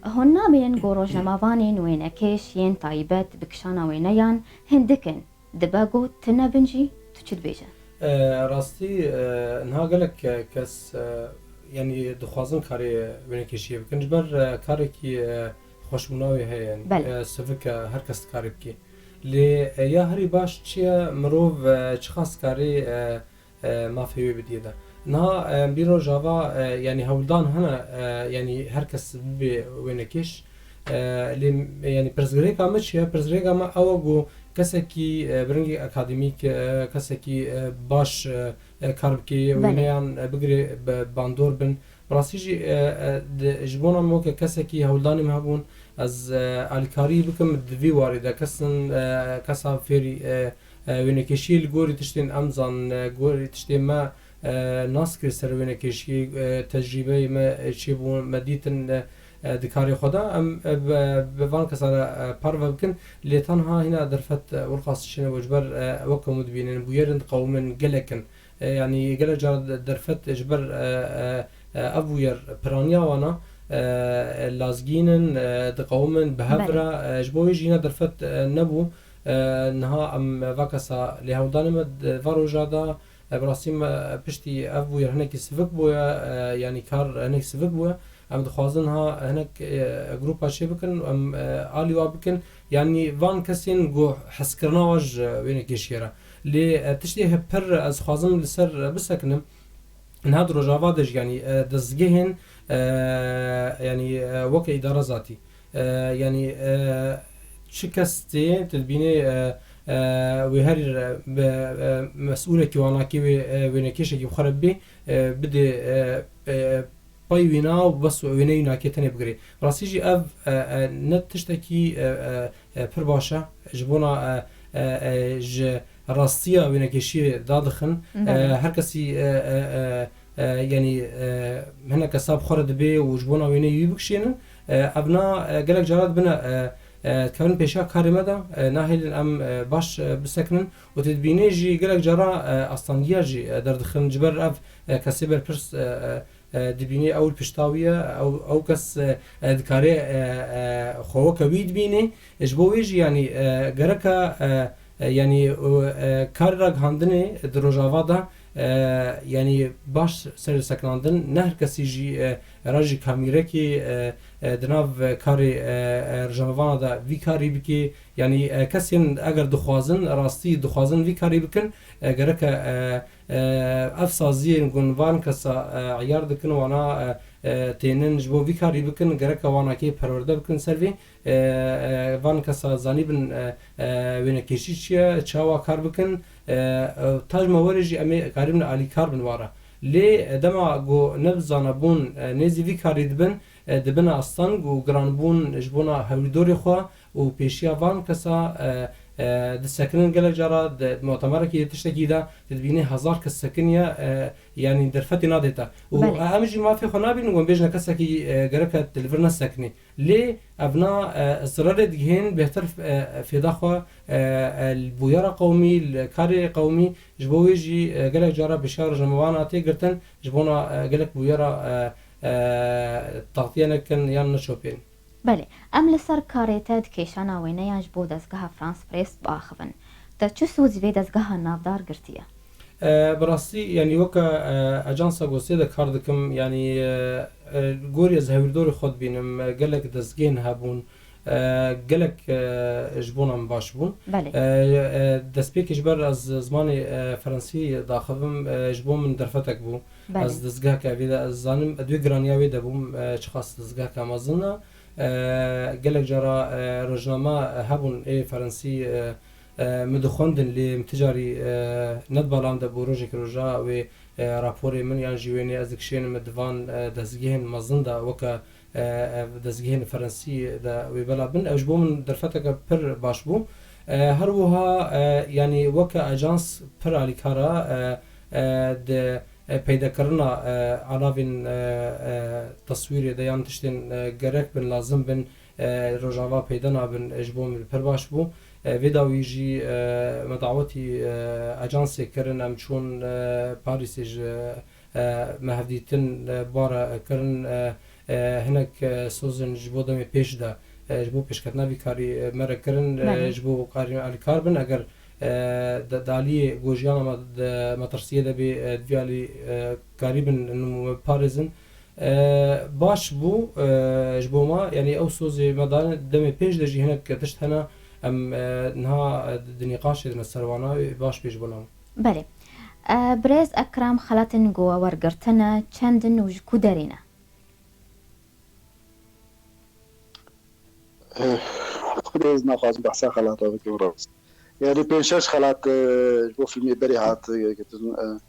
Hûn nabînin ku rojnamevanên wênekêş yên taybet bi kişana wêneyan hindik in. Dibe ku tu nebin jî, tu çi dibêje? E, rastî, e, niha gelek, e, kes, e, yanî dixwazin karê wênekêşiyê bikin. Ji ber, e, karekî, e, xweşbûna wê heye. Belê. E, sivik e, her kes dikarê bikê. Lê, e, ya herî baş çi ye, mirov, e, çiqas karê, e, e, mafê wê bidiyê de. Niha, e, em bîr Rojava, e, yanî hewldan hene, e, yanî her kes bibe wênekêş. E, lê, e, yanî pirsgirêka me çi ye? Pirsgirêka me ew e ku kesekî, e, bi rengî akademîk, e, kesekî, e, baş, e, e, kar bike, Belê. wêneyan, e, bigire, be-, bandor bin. Bi rastî jî, e, e, di, ji bona min weke kesekî hewldanê min hebûn, ez, e, alîkarî bikim di vî warê de. Kesin, e, kesa fêrî, e, e, wênekêşiyê li gorî tiştên em zanin, e, gorî tiştê me, e, nas kir ser wênekêşiyê, e, tecrîbeyê me, e, çêbûn, me dîtin, e, e, di karê xwe de. Em, e, bi, bi van kesa re, e, parve bikin, lê tenha hîna derfet, e, wirqas çine bo ji ber, e, wek hemû dibînin, bûyerên diqewimin gelek in. E, yanî gelek cara de-, derfet ji ber, e, e, e, ev bûyer piraniya wana, e, e, lazgîn in, e, diqewimin bi hev Belê. re, e, ji bo wê jî hîna derfet, e, nebû. E, niha em, e, va kesa lê hewldanê me di va roja de, e, bi rastî me, e, piştî ev bûyer hinekî sivik bûye, e, yanî kar hinek sivik bûye. Em dixwazin ha hinek, e, grûpa çê bikin, em, e, alî wa bikin. Yanî van kesên ku hezkirina wa ji wênekêşiyê re. Lê, e, tiştê he pir ez xwazim li ser, e, bisekinim. Niha di Rojava de jî, yanî, e, dezgehên, e, yanî, e, weke îdara zatî. E, yanî, e, çi kes tê, tu dibînî, e, e, wê herî re bi, e, mesûlekî wanakê wê, e, wênekêşekî bi xwe re bibê, e, bidê, e, e, pey wîna û bes wêneyê wînakê tenê bigirê. Rastî jî ev, e, e, ne tiştekî, e, e, e, pir baş e. Ji bona, e, e, e, ji rastiya wênekêşiyê dadixin. E, Belê. Her kesî, e, e, e, e, yanî, e, hinek kesab xwe re dibê û ji bona wêneyê wî bikişênin. E, evna, e, gelek cara dibine, e, e, dikevin pêşiya karê me de, e, nahêlin em, e, baş, e, bisekinin. Û tu dibînê jî gelek cara, e, astangiya jî, e, derdixin. Ji ber ev, e, kesê berpirs, e, e, e, dibînî ew li pişta wî ye, ew, ew kes, e, e, dikare, e, e, xwe weke wî dibînî. E, ji bo wê jî, yanî, e, gereka, e, e, yanî, û, e, karê ragihandinê di Rojava de, e, yanî baş ser sekinandin, ne her kesî jî, e, ra jî kamîrekî, e, e, di nav karê, e, e, rojnamevana de vî karî bikê. Yanî, e, kesên eger dixwazin, rastî dixwazin vî karî bikin, e, gereke, e, e, ev saziyên ku van kesa, e, eyar dikin, wana, e, e, tênin ji bo vî karî bikin, gereke wanakê perwerde bikin ser vê. E, e, van kesa zanîbin, e, e, wênekêşî çi ye, çawa kar bikin, e, e, ta ji me were jî em ê karîbin alîkar bin wara. Lê, e, dema ku ne bi zanebûn, e, nêzî vî karî dibin, e, dibine asteng û giranbûn ji bona hewîrdorê xwe û pêşiya van kesa, e, e, disekinin gelek cara di mutemerekî tiştekî de, tu dibînî hezar kes sekiniye, e, yanî derfetê nadê te. Û, Belê. e, em jî mafê xwe nabînin, ku em bêjine kesekî, e, gereke tu li vir nesekinî. Lê evna, e, zirarê digihên bêhtir, e, fêda xwe, e, e, li bûyera qewmî, li karê qewmî, ji bo wê jî, e, gelek cara pêşiya rojnamevan a tê girtin, ji bona, e, gelek bûyera, e, e, taxtiye nekin yan neçopên. Belê, em li ser karê te di kêşana wêneyan ji bo dezgeha France Press biaxivin. Te çi soz ji vê dezgeha navdar girtiye? E, bi rastî, yanî weke, e, ajansa Gosê de kar dikim, yanî, e, e, gorî ez hewîrdorê xwe dibînim, e, gelek dezgehên hebûn, e, gelek, e, ji bona min baş bûn. Belê. E, e, destpêkê ji ber ez zimanê, e, Frensî daxivim, e, ji bo min derfetek bû. Belê. Ez dezgeheke vê de, ez zanim, ez wê giraniya wê de bûm, e, çiqas dezgeheke mezin e. E, gelek cara, e, rojname hebûn ê Frensî, e, e, min dixwendin, lê min ti carî, e, ne di bala min de bû, rojek roja wê, e, raporê min yan jî wênê ez dikişênim di van, e, dezgehên mezin de weke, e, ev dezgehên Frensî de wê bela bin. Ew ji bo min derfeteke pir baş bû. E, her wiha, e, yanî weke ajans pir alîkar e, e, e, di, e, peydekirina, e, alavên, e, e, teswîrê de yan tiştên, e, gerek bin, lazim bin, e, Rojava peyde nabin, e, ji bo min pir baş bû. E, vê dawî jî, e, me dawetî, e, ajansê kirin, em çûn, e, Parîsê ji, e, me hevdîtin, e, bare kirin, e, e, hinek, e, sozên ji bo demê pêş de, e, ji bo pêşketina vî karî, e, me re kirin, e, Belê. Ji bo karî alîkar bin, eger, e, de, daliyê gojiyana me di metirsiyê de bê, e, di vî alî, e, karî bin, nû me parêzin. E, baş bû, e, ji bo me, yanî ew sozê me dane demê pêş de jî hinek tişt hene, em, e, niha, e, di nîqaşê de ne ser wana, e, baş bê ji bo me. Belê. E, birêz Ekrem, xelatên ku we wergirtine çend in û ji ku derê ne? Eh, xwedê ez naxwazim behsa xelata bikim rast. Yani pênc şeş xelat, eh, ji bo filmê berê hat, eh, girtin, eh,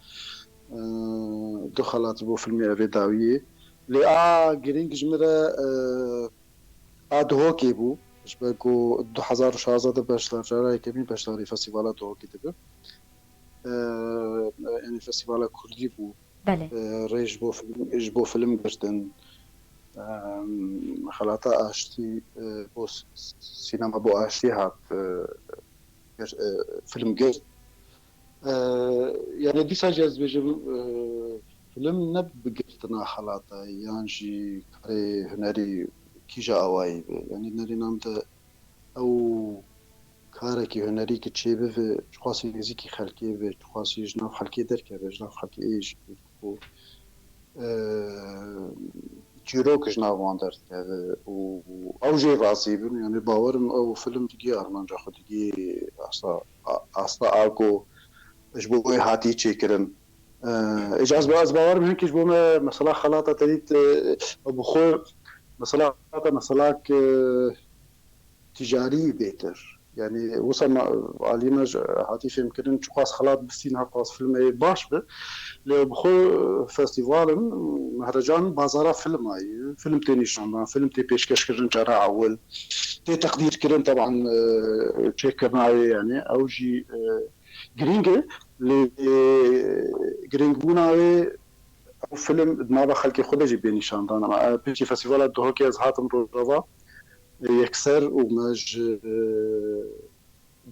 eh, du xelat ji bo filmê evê dawiyê. Lê a girîng ji min re, eh, a Duhokê bû. Ji ber ku du hezar û şazde de beşdar, cara yekemîn beşdarî Festîvala Duhokê dibim. Eh, yani festîvala Kurdî bû. Belê. Eh, rê ji bo film, ji bo film girtin. Em, xelata aştî, eh, bo s-, s-, sînema bo aştî hat, eh, gir-, eh, film girt. Eh, yani dîsa jî ez dibêjim, eh, film ne bi girtina xelata yan jî karê hunerî kîja awayî be. Yani nerîna min de ew karekî hunerî ki çêbibe, çiqasî nêzîkî xelkê be, çiqasî ji nav xelkê derkeve, ji nav xelkê ê jî ku, e, çîrok ji nav wan derdikeve û ew jê razî bin. Yani bawer im ew film digê armanca xwe, digê asta, a-, asta a ku ji bo wê hatî çêkirin. E, êca ez ba-, ez bawer bim hinkî ji bo me mesela xelata te dît, e, bi xwe mesela xelata meselak, e, ticarî bêtir. Yani wisa me, alî me ji hatî fêmkirin, çiqas xelat bistîn, her qas filmê baş bi. Lê bi xwe festîval in, mehrecan bazara filma ye. Film tê nîşandan, film tê pêşkeşkirin cara ewil. Tê teqdîrkirin, teban, e, çêkirina wê, yani ew jî, e, girîng e. Lê, e, girîngbûna wê ew film di nava xelkê xwe de jî bê nîşandan. Ama, e, piştî festîvala Duhokê ez hatim Rojava, e, yekser û me ji, e,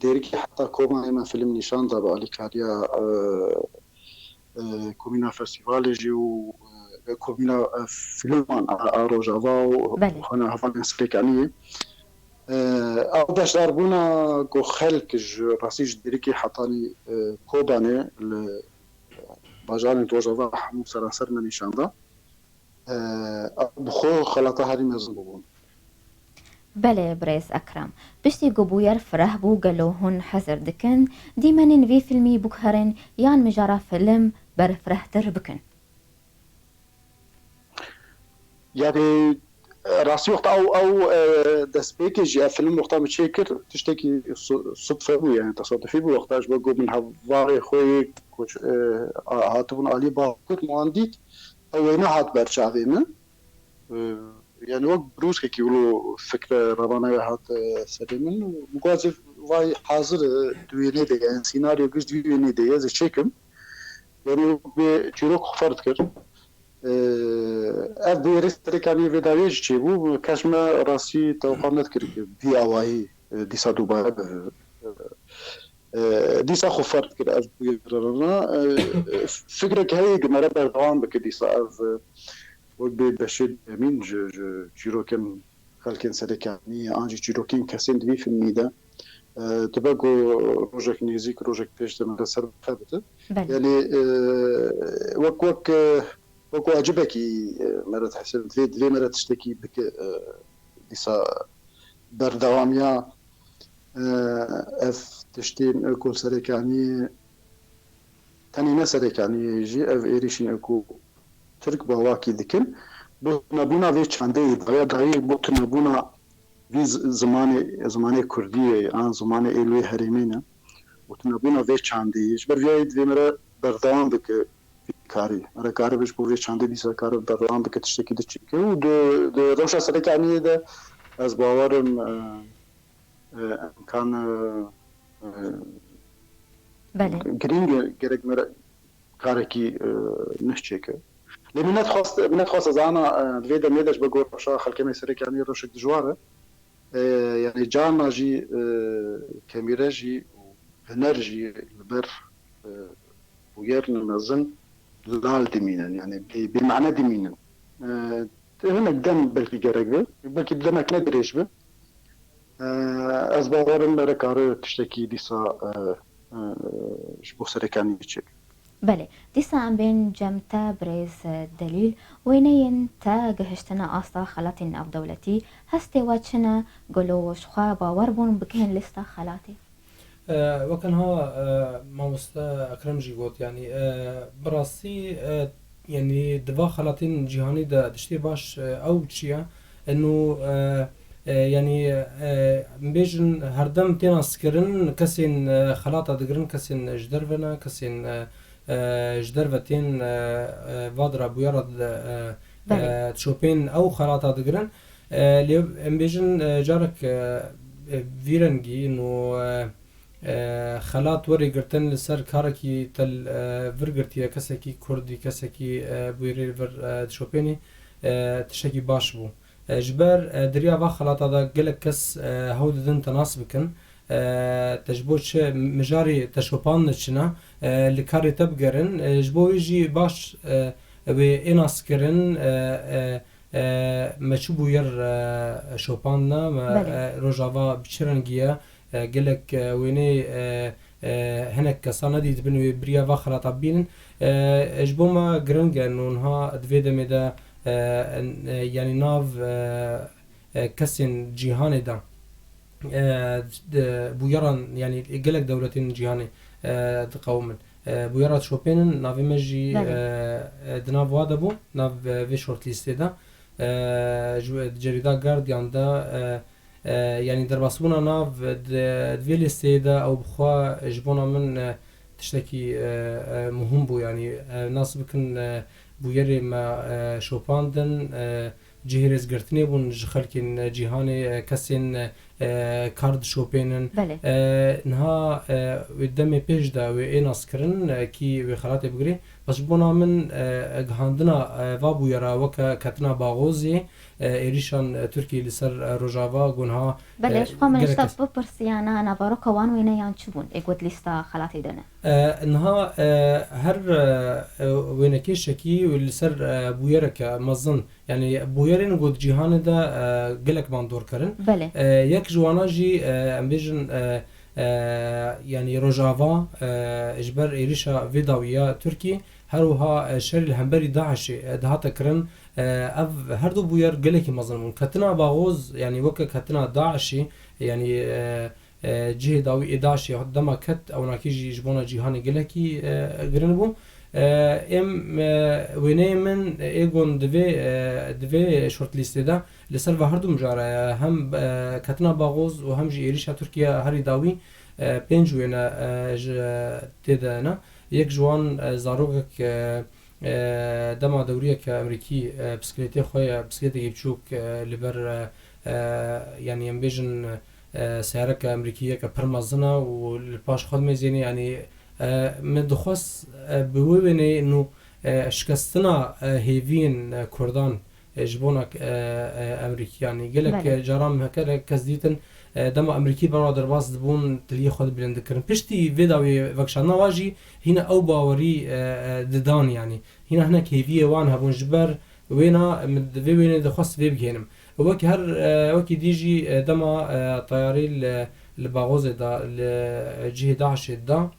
Dêrikê heta Kobanê me film nîşan da bi alîkariya, e, e, komîna festîvalê jî û, e, komîna, e, filman a, a Rojava û Belê. Xwena hevalên Serêkaniyê. E, ew beşdarbûna ku xelk ji rastî ji Dêrikê hetanî, e, Kobanê li bajarên Rojava hemû seranser me nîşan da. E, ew bi xwe xelata herî mezin bûbûn. Belê birêz Ekrem. Piştî ku bûyer fireh bû, gelo hûn hezir dikin dîmenên vî filmî biguherin yan mijara film berfirehtir bikin? Yani, e, rastî wexta ew, ew, e, destpêkê jî ev film wexta min çêkir, tiştekî su-, sudfe bû, yani tesadufî bû. Wexta ji bo ku min hevalê xwe yê ku, e, a-, hatibûn alî Bakur, min wan dît, ew wêne hat ber çavê min. E, yani wek brûskekî wilo fikre revana wê hat, e, serê min. Min got, ez vay hazir, e, di wênê de, yani senaryo giş di wênê de ye, ez ê çêkim. Yani wek bê çîrok xwe ferz kir. Ee, ev bûyerê serê kaniyê vê dawiyê jî çêbû. Kes me rastî tewqa nedikir ku vî awayî, e, dîsa dubare bibe. Ee, dîsa xwe ferz kir ev bûyerana. Ee, fikrek heye ku me re berdewam bike dîsa ev, e, wek bê beşê demîn ji, ji çîrokên xelkên serê kaniyê an jî çîrokên kesên di vî filmî de. Ee, dibe ku rojek nêzîk, rojek pêş de me re ser bi xwe bide. Belê. Yani, e, wek, wek, e, wek wacibekî, e, me re dihesibin, divê, divê me re tiştekî bike, e, dîsa berdewamiya, e, ev tiştên, e, ku serê kaniyê tenê ne serê kaniyê jî ev êrîşên ku Tirk bawakî dikin. Bi tunebûna vê çandeyê, dawiya dawiyê bo tunebûna vî z-, zimanê, zimanê kurdî ye, an zimanê êl wê herêmê ne. Û tunebûna vê çandeyê, ji ber viyayê divê me re berdewam bike vî karî. Me re karibe ji bo vê çandê dîsa karibe berdewam bike, tiştekî di çêke. Û di, di rewşa sereke aniyê de ez bawer im, e, e, imkan, e, e, Belê. Giring e, gerek me re karekî, e, nuh çêke. Lê min nedixwest, min nedixwest ez ana, e, di vê demê de ji ber ku rewşa xelkê me sereke aniyê rewşek dijwar e. E, yani carna jî, e, kemîre jî û huner jî li ber, e, bûyerên mezin lal dimînin, yani bê, bêmane dimînin. E, hinek dem belkî gerek be, belkî demek ne dirêj be. E, ez bawer im me re kare tiştekî dîsa, e, e, ji bo sereke aniyê çêke. Belê, dîsa em bên cem te birêz Delîl. Wêneyên te gihiştine asta xelatên navdewletî, hestê we çi ne? Gelo ji xwe bawer bûn bigihên lîsta xelatê? E, weke niha, e, mamoste Ekrem jî got, yanî, e, bi rastî, e, yanî di va xelatên cîhanî de tiştê baş, e, ew çi ye? Eno, e, e, yanî, e, em bêjin her dem tê naskirin, kesên, e, xelata digirin, kesên ji derve ne, kesên, e, e, ji derve tên, e, e, vadira bûyera, e, Belê. E, dişopên ew xelata digirin. E, lê em bêjin, e, carek, e, e, vî rengî no, e, e, xelat werê girtin li ser karekî te li, e, vir girtiye, kesekî kurdî, kesekî, e, bûyerê li vir, e, dişopênî, e, tiştekî baş bû. E, ji ber, e, di riya va xelata de gelek kes, e, hewl didin te nas bikin. E, te ji bo çi mijarê te şopandine çi ne, e, li karê te bigerin. E, ji bo wê jî baş, e, wê ê naskirin, e, e, e, me çi bûyer, e, şopandine, me, Belê. E, rojava bi çi rengî ye, e, gelek, e, wêneyê, e, e, hinek kesa nedîtibin wê bi riya va xelata bibînin. E, ji bo me giring e, no niha di vê demê de, e, en-, e, yanî nav, e, e, kesên cîhanê de, e, di bûyeran, yanî gelek dewletên cîhanê, e, diqewimin. e, bûyera Chopin'in navê me jî, Belê. e, e, di nav wa de bû, nav, e, vê shortlîstê de. E, ji, di cerîda Guardian de, e, e, yanî derbasbûna nav di, di vê lîsteyê de ew bi xwe ji bona min, e, tiştekî, e, e, muhim bû. Yanî, e, nas bikin, e, bûyerê me, e, şopandin, e, cihê rêzgirtinê bûn ji xelkên, e, cîhanê, e, kesên, e, e, kar dişopênin. Belê. E, niha, e, wê demê pêş de wê ê naskirin, e, kî wê xelatê bigirê. Bes ji bona min, e, gihandina, e, va bûyera weke ketina Baxozê, e, êrîşan, e, Tirkiyê li ser, e, Rojava got niha, Belê, e, ji xwe min gelek işte kes- bipirsiyana, naveroka wan wêneyan çi bûn, ê got lîsta xelatê de ne? E, niha, e, her, e, e, wênekêşekî li ser, e, bûyereke mezin, yanî bûyerên ku di cîhanê de, e, gelek bandor kirin. Belê. E, yek ji wana jî, e, em bêjin, e, e, yanî Rojava, e, ji ber êrîşa vê dawî ya Tirkî, her wiha, e, şerî li hemberî DAIŞê, e, dihate kirin. E, ev her du bûyer gelekî mezin bûn. Ketina Baxoz, yanî weke ketina DAIŞê, yanî, e, e, cihê dawî ê DAIŞê dema ket, ewnakî jî ji bona cîhanê gelekî, e, girin bû. E, êm, e, wêneyê min ê gon divê, e, divê shortlîstê de li ser ve her du mijara ye. Hem, e, ketina Baxoz û hem jî êrîşa Tirkiye herî dawî, e, pênc wêne, e, ji tê de ne. Yek ji wan, e, zarokek, e, e, dema dewriyeke Amerîkî, e, bisikletê xwe ye, bisikletekî biçûk, e, li ber, e, e, yanî em bêjin, e, seyareke Amerîkî yeke pir mezin e û li paş xwe dimêzênê, yanî, e, me dixwest, e, bi wê wêneyê nû, e, şikestina, e, hêviyên, e, Kurdan, e, ji bona, e, e, Amerîkî, yanî gelek, Belê. e, caran me gelek kes dîtin, e, dema Amerîkî berwa derbas dibûn, tiliyê xwe dibilind dikirin. Piştî vê dawî vekişandina wa jî hîna ew bawerî, e, e, didan, yanî hîna hinek hêviyê wan hebûn. Ji ber wêna min di vê wênê dixwest vê bigihênim. Wek her, e, wekî dî jî, e, dema, e, teyarî li, li Baxozê de, li, e, cihê DAIŞê da,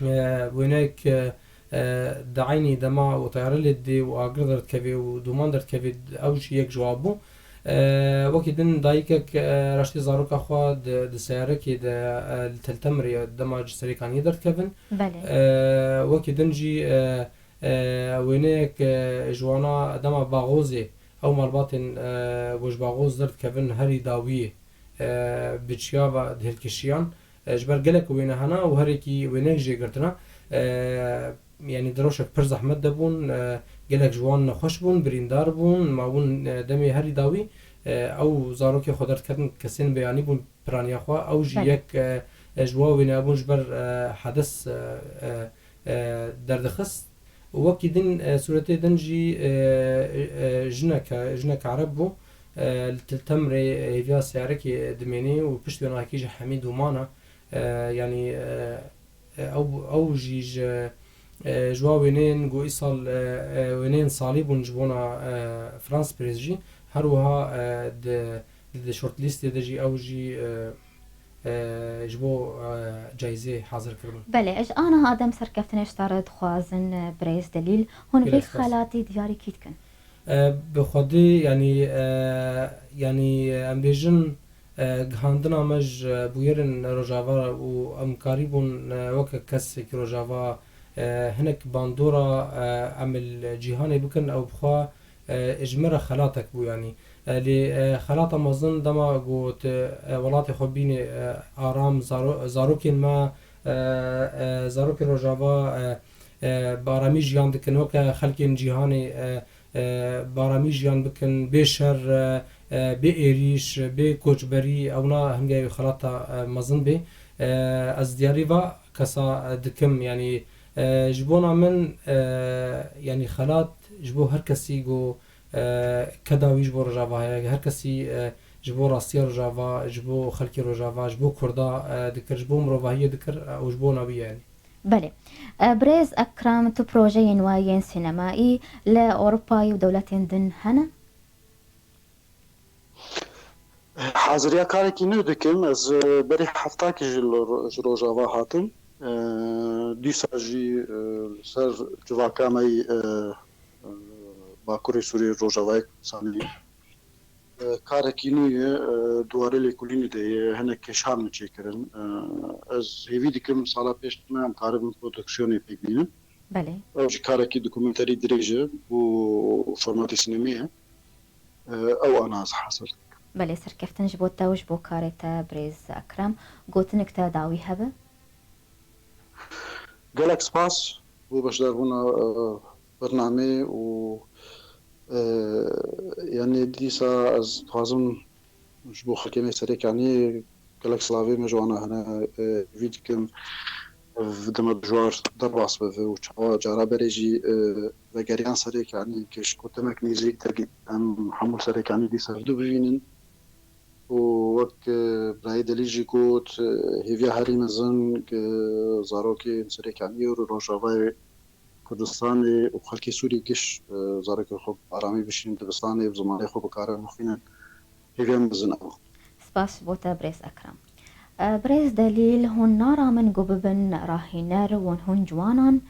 e, wêneyek, e, e, di eynî dema û teyarî lê didê û agir derdikevê û dûman derdikevê, ew jî yek ji wan bû. E, wekî din dayikek, e, raştê zaroka xwe di, di seyarekê de, e, li Teltemirê dema ji Serêkaniyê derdikevin. Belê. E, wekî din jî, e, e, wêneyek, e, ji wana dema Baxozê, ew malbatên, e, ku ji Baxoz derdikevin herî dawiyê, e, bi çiya ve dihilkişiyan. E, ji ber gelek wêne hene û herekî wêneyek jê girtina. E, yanî di rewşek pir zehmet de bûn, e, gelek ji wan nexweş bûn, birîndar bûn, mabûn, e, demê herî dawî, e, ew zarokê xwe derdiketin, kesên beyanî bûn piraniya xwe. Ew jî Belê. yek, e, e, ji wan wêne bûn ji ber, e, hedes, e, e, e, derdixist. Wekî din, e, sûretê din jî, e, e, jinek e, jinek ereb bû. E, li Til Temrê hêviya seyarekê dimênê û pişt wê nahekî ji hemî dûman e. E, yanî, e, e, ew, ew jî ji, e, ji wa wêneyên ku îsal, e, e, wêneyên salî bûn ji bona, e, France Press jî. Her wiha, e, di, di, di shortlîstê de jî ew jî, e, e, ji bo, e, cayîzê hazir kiribûn. Belê, ji aniha dem serkeftinê ji te re dixwazin, e, birêz Delîl. Hûn vê Gelek spas. xelatî diyarî kî dikin? E, bi xwedî, yanî, e, yanî, e, em bêjin, e, gihandina me ji bûyerên Rojava û em karîbûn, e, weke kesekî Rojava, e, hinek bandora, e, em li cîhanê bikin, ew bi xwe, e, ji me re xelatek bû, yanî. E, lê, e, xelata mezin dema got, e, welatê xwe bînê, e, aram, zaro-, zarokên me, e, e, zarokên Rojava, e, e, bi aramî jiyan dikin, weke xelkên cîhanê, e, e, bi aramî jiyan bikin, bê şer, e, e, bê êrîş, bê koçberî, ewna hingê xelata, e, mezin bê. E, ez diyarî va kesa, e, dikim, yanî, e, ji bona min, e, yanî xelat ji bo her kesî ku, e, keda wî ji bo Rojava heye, her kesî, e, ji bo rastiya Rojava, ji bo xelkê Rojava, ji bo Kurda, e, dikir, ji bo mirovahiyê dikir, e, û ji bona wî ye, yanî. Belê. E, birêz Ekrem, tu projeyên we yên sînemayî li Ewropayê û dewletên din hene? Haziriya karekî nû dikim. Ez, e, berî heftakî jî li ro-, ji Rojava hatim. E, dîsa jî, e, li ser civaka me yî, e, e, Bakurê Sûriyê, Rojavayê Kurdistanê. Karekî nû ye, e, di warê lêkolînê de ye, hinek kêşan min çêkirin. E, ez hêvî dikim sala pêş me em karibin produksiyonê pêk bînin. Belê. Ew jî karekî dokumenterî dirêj e, bo formatê sînemê ye. E, ew ana ez hasil dikim. Belê, serkeftin ji bo te û ji bo karê te birêz Ekrem. Gotinik te dawî hebe? Gelek spas bo beşdarbûna, e, bernamê û, e, yanî dîsa ez dixwazim ji bo xelkê me Serêkaniyê gelek silavê me ji wana hene, e, vî dikim, e, dema dijwar derbas bibe û çawa cara berê jî, e, vegeriyan Serêkaniyê ke ji ku demek nêzîk de em hemû Serêkanî dîsa hevdu bivînin. Û wek, e, birayê Delîl jî got, e, hêviya herî mezin, e, zarokên Serêkaniyê û Rojavayê Kurdistanê û xelkê Sûriyê giş, e, zarokên xwe bi aramî bişînin dibistanê, bi zimanê xwe bikarin bixwînin. Hêviya mezin ew. Spas ji bo te birêz Ekrem. E, birêz Delîl, hûn naramin ku bibin rahîner û hûn ciwanan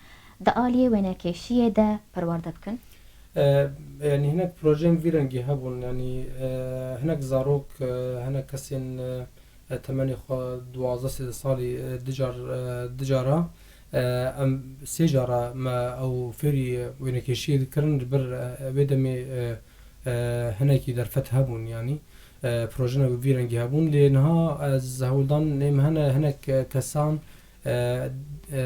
di aliyê wênekêşiyê de perwerde bikin? E, yanî hinek projeyên vî rengî hebûn, yanî, e, hinek zarok, e, hinek kesên, e, e, temenê xwe duwazdeh sêzdeh salî, e, dicar, e, dicara, e, em sê cara me ew fêrî wênekêşiyê dikirin, ji ber, e, wê demê, e, e, hinekî derfet hebûn, yanî, e, projeyên vî rengî hebûn. Lê niha ez hewldan nêm hene hinek, e, kesan, e, e,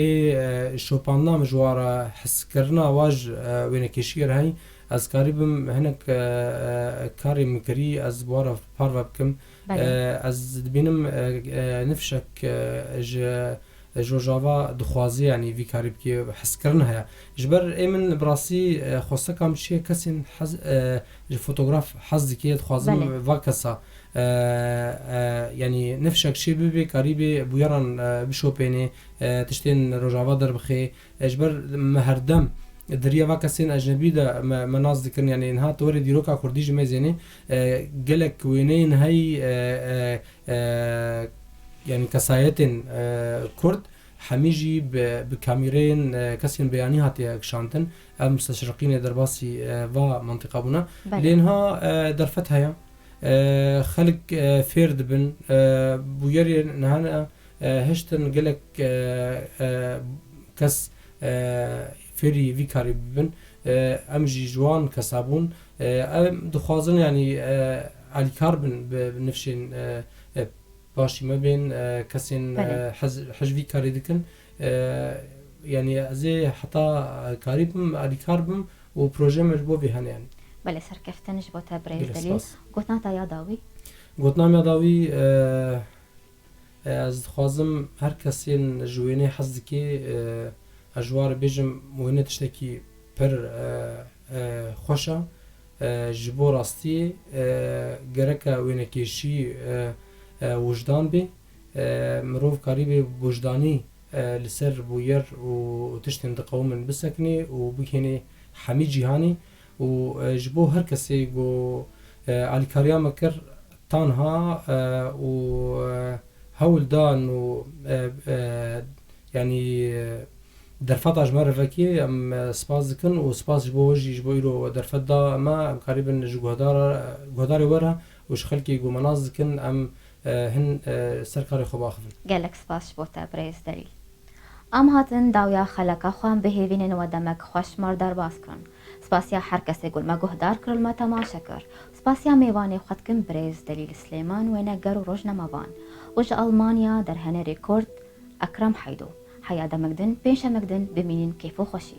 ê, e, şopandina min ji wan re, hezkirina wan ji, e, wênekêşiyê re heyî, ez karîbim hinek, e, e, karê min kirî ez bi wan re parve bikim. Belê. E, ez dibînim, e, e, nifşek, e, ji, ji Rojava dixwaze, yanî vî karî bike, hezkirin heye. Ji ber ê min bi rastî, e, xwesteka min çi ye, kesên hez, e, ji fotograf hez dike, dixwazim Belê. va kesa, e, e, yanî nifşek çê bibe, karîbe bûyeran, e, bişopêne, e, tiştên Rojava derbixe. E, ji ber me herdem di riya va kesên ecnebî de me, me nas dikirin, yanî niha tu werê dîroka kurdî ji me zênê, e, gelek wêneyên heyî, e, e, e, yanî kesayetên, e, kurd hemî jî bi, bi kamîreyên, e, kesên beyanî hatiye kişandin. Ev musteşriqînê derbasî, e, va mentiqa bûne. Belê. Lê niha, e, derfet heye. E, xelk, e, fêr dibin. E, bûyerê niha ne, e, hiştin gelek, e, e, kes, e, fêrî vî karî bibin. E, em jî ji wan kesa bûn. E, em dixwazin, yanî, e, alîkar bin bi, bi nifşên, e, e, paşî me bên, e, kesên, Belê. e, hez, hej vî karî dikin. E, yanî ez ê heta karî bim, alîkar bim û proje me ji bo vê hene, yanî. Belê, serkeftin ji bo te birêz Gelek Delîl. spas. Gotina te ya dawî? Gotina me ya dawî, e, e, ez dixwazim her kesên ji wênê hez dike, e, ez ji wan re bêjim, wêne tiştekî pir, e, e, xweş e. E, ji bo rastiyê, e, gereke wênekêşî, e, e, wijdan bê. E, mirov karîbê wijdanî, e, li ser bûyer û tiştên diqewimin bisekinê û bigihênê hemî cîhanê û, e, ji bo her kesê ku, e, alîkariya me kir, tanha, e, û, e, hewl dan û, e, e, yanî, e, derfeta ji me re vekê, em, e, spas dikin û spas ji bo we jî, ji bo îro derfet da me, em karîbin ji guhdara, guhdarê we re û ji xelkê ku me nas dikin, em, e, hin, e, ser karê xwe biaxivin. Gelek spas ji bo te birêz Delîl. Em hatin dawiya xeleka xwe, em bihêvînin we demek xweş me re derbas kirin. Spasiya her kesê ku li me guhdar kir û li me temaşe kir. Spasiya mêvanê xwe dikim birêz Delîl Silêman, wêneger û rojnamevan û ji Almanya derhenerê kurd Ekrem Heydo. Heya demek din, pênc şemek din bimînin kêf û xweşî.